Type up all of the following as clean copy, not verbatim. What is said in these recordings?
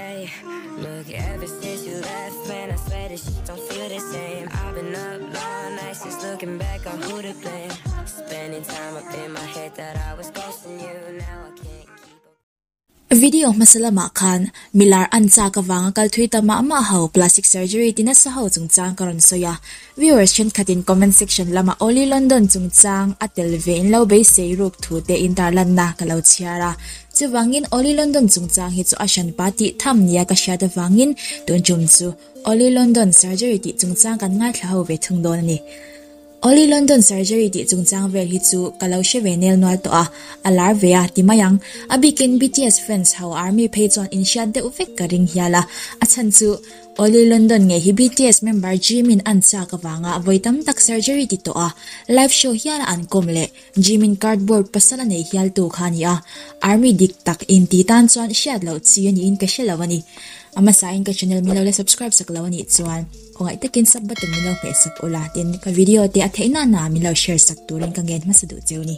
Hey, look, ever since you left, man, I swear this shit don't feel the same. I've been up all night since looking back on who to blame. Spending time up in my head that I was ghosting you. Now I can't keep up. Video hmasa lamah khan milar an chak avanga kal thui ta mah mah ho plastic surgery ti nasa ho chungchang ka rawn sawi a. Viewers thenkhatin comment section lama Oli London chungchang a tel ve in lo beisei ruk thu te intarlanna ka lo chhiar a. Chuvangin Oli London chungchang hi chu a hranpa tih tham nia ka hriat avangin tun tum chu Oli London surgery tih chungchang kan ngaithla ho ve thung dawn a ni. Oli London surgery tih chungchang vel hi chu ka lo hre ve nel nual tawh a, a lar ve a ti mai ang. A bikin BTS fans ho army phei chuan inhriat deuh vek ka ring hial a, a chhan chu Oli London ngei hi BTS member Jimin an chak avanga vawi tam tak surgery ti tawh a, live show hiala an kawm leh Jimin cardboard pasal a nei hial tu kha a ni a, army dik tak in ti tan chuan hriat loh chi a niin ka hre lo a ni. A hmasain ka channel min lo la subscribe sak lo a nih chuan khawngaih takin sub button min lo hmeh sak ula tin ka video te a theih nana min lo share sak turin ka ngen hmasa duh cheu ni.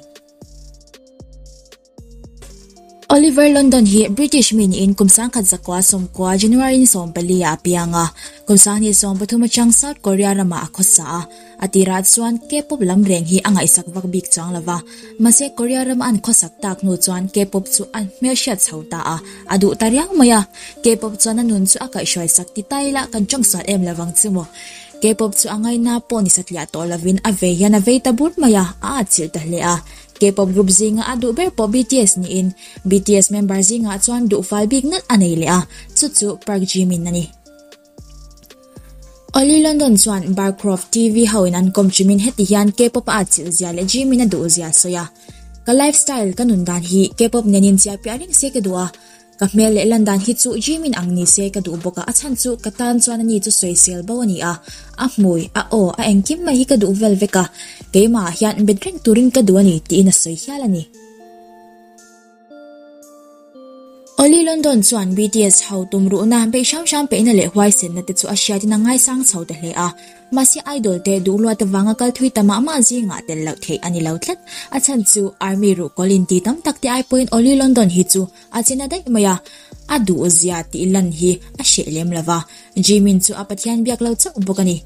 Oliver London hi British mi niin kum 1990 January ni 14 ah a piang a, kum 2013 atang South Korea ramah a khawsa a. A tirah chuan K-pop lam reng hi a ngaihsak vak bik chuang lo va, mahse Korea rama an khawsak tak hnu chuan K-pop chu a hmelhriat chho ta a, a duh ta riang mai a. K-pop chuan a nun chu a kaihhruaisak ti ta ila kan tawngsual em lovang chu maw. K-pop chu a ngaina pawh ni satliah tawh lovin a vei hian a vei ta bur mai a, a atchilh ta hle a. K-pop group zinga a duh ber pawh BTS niin BTS member zingah chuan duh fal bik nalh a nei leh a, chu chu Park Jimin a ni. Oli London chuan Barcroft TV hoin an kawm chumin heti hian K-pop a atchilh zia leh Jimin a duh zia a sawi a, Ka lifestyle, ka nun dan hi K-pop nen inchiah piah reng se ka duh a, Ka hmel leh lan dan hi chu Jimin ang ni se ka duh bawk a, a chhan chu ka tan chuan ani chu sawisel bo a ni a, a hmui, a aw, a engkim mai hi ka duh vel vek a, keimahah hian bet reng turin ka duh a ni tiin a sawi hial a ni. Oli London chuan BTS ho tumruhna, beih hram hram peihna leh huaisenna te chu a hriatin a ngaisang chho ta hle a, Mahse idol te duh luat avanga kal thui ta mah mah zingah tel loh theih a ni lo tlat. A chhan chu Army ruhkawl in ti tam tak te ai pawhin Oli London hi chu a che na daih mai a, a duh zia tih lan hi a hreh lem lo va. Jimin chu a Pathian biak lo chauh bawk a ni.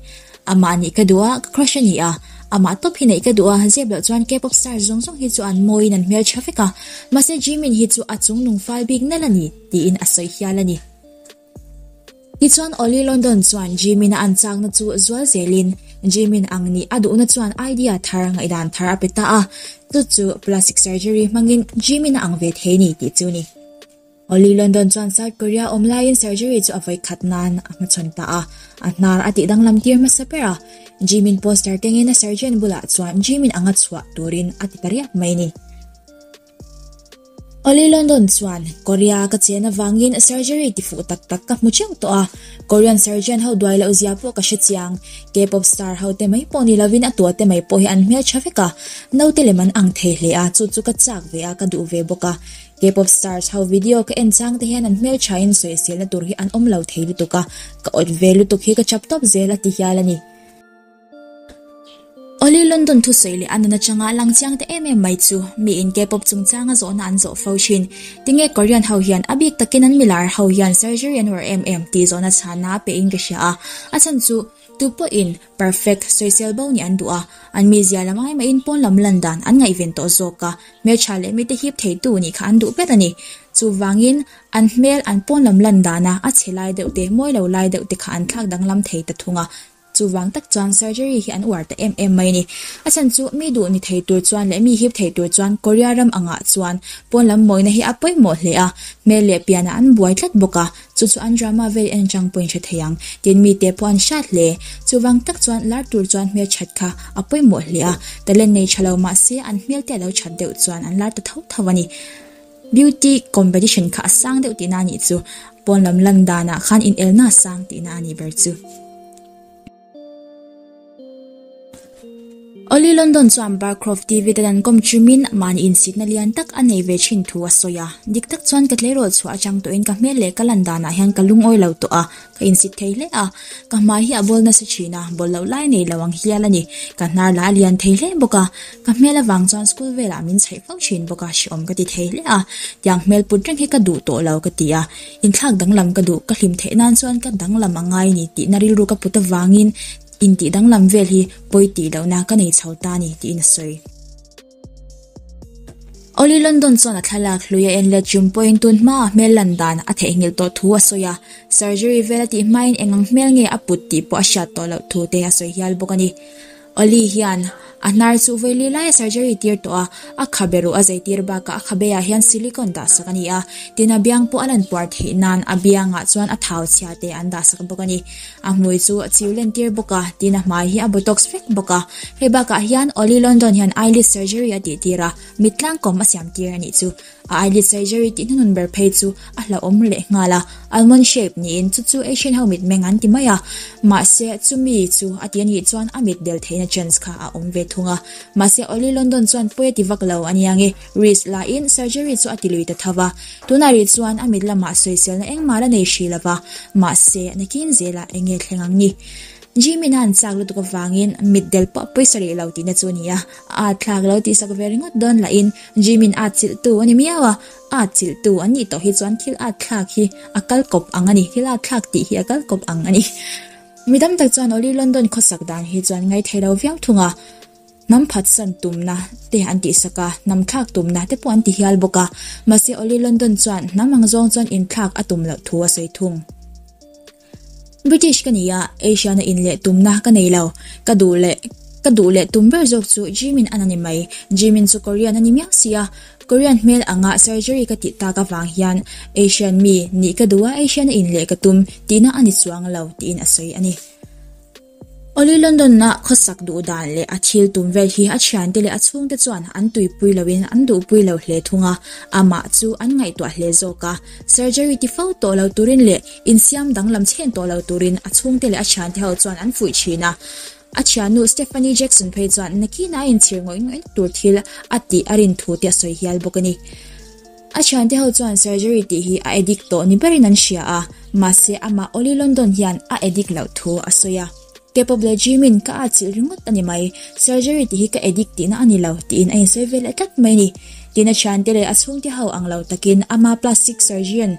Amah nih ka duh a, ka crush a ni a. Amah tawp hi neih ka duh a, zep loh chuan K-pop stars zawng zawng hi chu an mawiin an hmeltha vek a. Mahse Jimin hi chu a chungnung fal bik nalh a ni, tiin a sawi hial a ni. Tichuan Oli London chuan Jimin-a an chakna chu zual zelin Jimin ang nih a duhna chuan idea thar ngaihdan thar a pe ta a, chu chu plastic surgery hmangin Jimin-a ang ve thei ni tih chu ni. Oli London chuan South Korea awm laiin surgery chu a vawi khat nan a hmachhawn ta a, a hnar a tih danglam tir hmasa ber a, Jimin poster kengin a surgeon bulah chuan Jimin anga chhuah turin a ti ta riak mai ni. Oli London chuan, Korea ka chen avangin surgery ti fuh tak tak ka hmu teuh tawh a, Korean surgeon ho duai loh zia pawh ka hre chiang. K-pop star ho te mai pawh ni lovin a tua te mai pawh hi an hmel tha vek a, naute lem an ang thei hle a, chu chu ka chak ve a, ka duh ve bawk a. K-pop stars ho video ka en chang te hian an hmel thain sawiselna tur hi an awm lo thei lutuk a, ka awt ve lutuk hi ka chap tawp zel a ti hial a ni. Oli London thusawi leh a nun atanga lang chiang ta em em mai chu miin K-pop chungchanga zawhna an zawh fo thin. Tinge Korean ho hian a bik takin an milar ho hian surgery an uar em em tih zawhna chhana a pehin ka hria a, a chhan chu tu pawhin perfect sawisel bo nih an duh a, an mizia lam ai mahin pawn lam lan dan an ngaihven tawh zawk a, hmeltha leh mite hip theitu nih kha an duh ber a ni. Chuvangin an hmel an pawn lam lan dana a chhe lai deuh te mawi lo lai deuh te kha an thlak danglam thei ta thung a, Chuvang tak chuan surgery hi an uar ta em em mai a ni. A chhan chu mi duh ni thei tur chuan leh mi hip thei tur chuan Korea ram angah chuan pawn lam mawina hi a pawimawh hle a, hmel leh pianah an buai tlat bawk a, chu chu an drama vel en chang pawhin hre thei ang, tin mite pawh an hrat hle. Chuvang tak chuan lar tur chuan hmel that kha a pawimawh hle a, talent nei tha lo mahse an hmel te a lo that deuh chuan an lar ta tho tho a ni. Beauty competition kha a sang deuh tihna a nih chu. Pawn lam lan danah khan inelna a sang tihna a nih ber chu. Oli London chuan Barcroft TV te dan kawm chumin mahni insitna lian tak a nei ve thin thu a sawi a. Dik tak chuan ka tleirawl chhuah atang tawhin ka hmel leh ka lan danah hian ka lungawi lo tawh a, ka insit thei hle a. Ka hmai hi a bawl nasa thin a, bawl loh lai nei lo ang hial a ni. Ka hnar lah a lian thei hle bawk a. Ka hmel avang chuan school velah min chhaih fo thin bawk a, hrehawm ka ti thei hle a. Tiang hmel put reng hi ka duh tawh lo ka ti a. Inthlak danglam ka duh, ka hlim theih nan chuan ka danglam a ngai ni tihna rilru ka put avangin Intih danglam vel hi pawi tih lohna ka nei chho ta ni tiin a sawi. Oli London chuan a thlalak hlui a en let chum pawhin tun hmaa hmel lan dan a theihnghilh tawh thu a sawi a, surgery vel a tih hmain eng ang hmel nge a put tih pawh a hriat tawh loh thu te a sawi hial bawk a ni. Oli hian a hnar chu vawi laia surgery tir tawh a, a khabe ruh a zai tir bakah a khabe ah hian silicone dah sak a ni a, tin a biang pawh a lan puar theih nan a biangah chuan a thau chhia te an dah sak bawk a ni. A hmui chu a chiu len tir bawk a, tin a hmai hi a botox vek bawk a. Hei bakah hian Oli London hian eyelid surgery a tih tir a, mit tlangkawm a siam tir a nih chu. A eyelid surgery tih hnunun ber phei chu a hlauhawm leh nghal a, almond shape niin chu chu Asian ho mitmeng an ti mai a. Mahse chumi chu a ti a nih chuan a mit del theihna chance kha a awm ve thung a. Mahse Oli London chuan pawi a ti vak lo a nia nge, risk lahin surgery chu a ti lui ta tho va. Tunah rih chuan a mit lamah sawiselna engmah la nei hrih lo va, mahse nakin zelah eng nge thleng ang ni? Jimin-a an chak lutuk avangin mit del pawh a pawisa rih lo tihna chu a ni a, a at thlak lo tihsak ve ringawt dawn lahin Jimin at chilhtu a ni miau a, at chilhtu an nih tawh hi chuan thil at thlak hi a kal kawp ang a ni, thil at thlak tih hi a kal kawp ang a ni. Mi tam tak chuan Oli London khawsak dan hi chuan ngaithei lo viau thung a. Hnam phatsan tumna te an tihsak a, hnam thlak tumna te pawh an ti hial bawk a. Mahse Oli London chuan hnam ang zawng chuan inthlak a tum loh thu a sawi thung. British ka ni a, Asian a inleh tumna ka nei lo. Ka duh leh ka duh leh tum ber zawk chu Jimin an a ni mai. Jimin chu Korean a ni miau si a, Korean hmel anga surgery ka tih tak avang hian Asian mi nih ka duh a, Asian a inleh ka tum tihna a ni chuang lo tiin a sawi a ni. Oli London-a khawsak duh dan leh a thil tum vel hi a thiante leh a chhungte chuan an tuipui loin an duhpui lo hle thung a, amah chu an ngaihtuah hle zawk a. Surgery ti fo tawh lo turin leh insiam danglam chhen tawh lo turin a chhungte leh a thiante ho chuan an fuih thin a. A thiannu Stephanie Jackson phei chuan nakinah a inchhir ngawih ngawih tur thil a tih a rin thu te a sawi hial bawk a ni. A thiante ho chuan surgery tih hi a addict tawh ni berin an hria a, mahse amah Oli London hian a addict loh thu a sawi a. K-pop leh Jimin ka atchilh ringawt a ni mai, surgery tih hi ka addict tihna a ni lo tiin a insawi ve leh tlat mai ni. Tin a thiante leh a chhungte ho ang lo takin ama plastic surgeon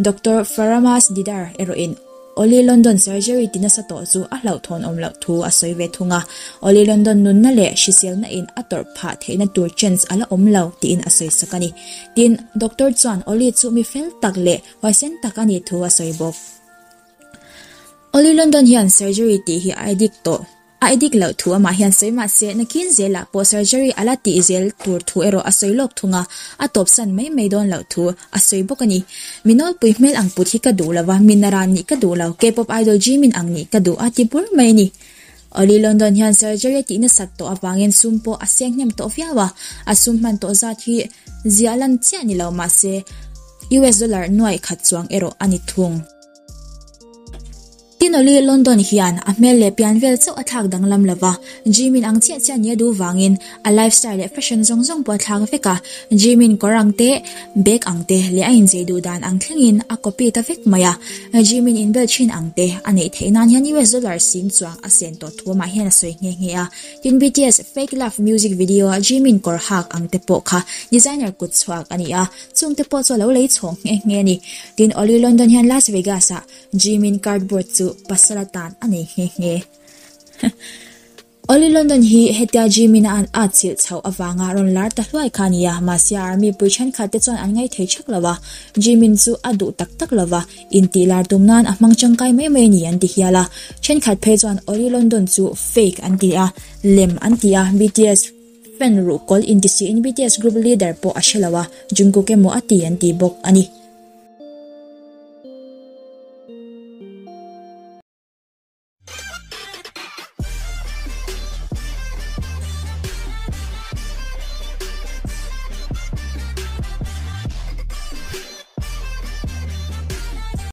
Doctor Faramas Didar erawhin Oli London surgery ti nasa tawh chu a hlauhthawn awm loh thu a sawi ve thung a, Oli London nunna leh hriselna in a tawrh phah theihna tur chance a la awm lo tiin a sawi sak a ni. Tin, doctor chuan Oli chu mi fel tak leh huaisen tak a nih thu a sawi bawk. Oli London hian surgery tih hi a addict tawh. A edik loh thu amah hian sawi mah se, nakin zelah pawh surgery a la tih zel tur thu erawh a sawi lawk thung a, a tawpsan mai mai dawn loh thu a sawi bawk a ni. Mi nawlpui hmel ang put hi ka duh lo va, mi naran nih ka duh lo, K-pop idol Jimin ang nih ka duh a ti bur mai a ni. Oli London hian surgery a tih nasat tawh avangin sum pawh a seng hnem tawh viau a, a sum hman tawh zat hi ziah lan chiah ni lo mah se, US dollar nuaih khat chuang erawh a ni thung. Tinoli London hian a hmel leh pian vel chauh a thlak danglam lo va, Jimin ang chiah chiah nia duh vangin a lifestyle leh fashion zawng zawng pawh a thlak vek a. Jimin kawr ang te, bag ang te leh a inchei duh dan ang thlengin a copy ta vek mai a. Jimin inbel thin ang te a neih theih nan hian US dollar sing chuang a sen tawh thu amah hian a sawi nghe nghe a. Tin BTS Fake Love music video a Jimin kawr hak ang te pawh kha designer kut chhuak a ni a, chung te pawh chu a lo lei chhawng nghe nghe a ni. Tin Oli London hian Las Vegas ah Jimin cardboard chu pasal atan a nei nghe nghe. Oli London hi hetia Jimin a an atchilh chhoh avanga rawn lar ta hluai kha a ni a, mahse army pui thenkhat te chuan an ngaithei thak lo a, Jimin chu a duh tak tak lo va, intih lar tum nan a hmang tangkai mai mai a ni an ti hial a, thenkhat phei chuan Oli London chu fake an ti a, lem an ti a, BTS fan ruhkawl intisiin BTS group leader pawh a hre lo a, Jungkook emaw a ti an ti bawk a ni.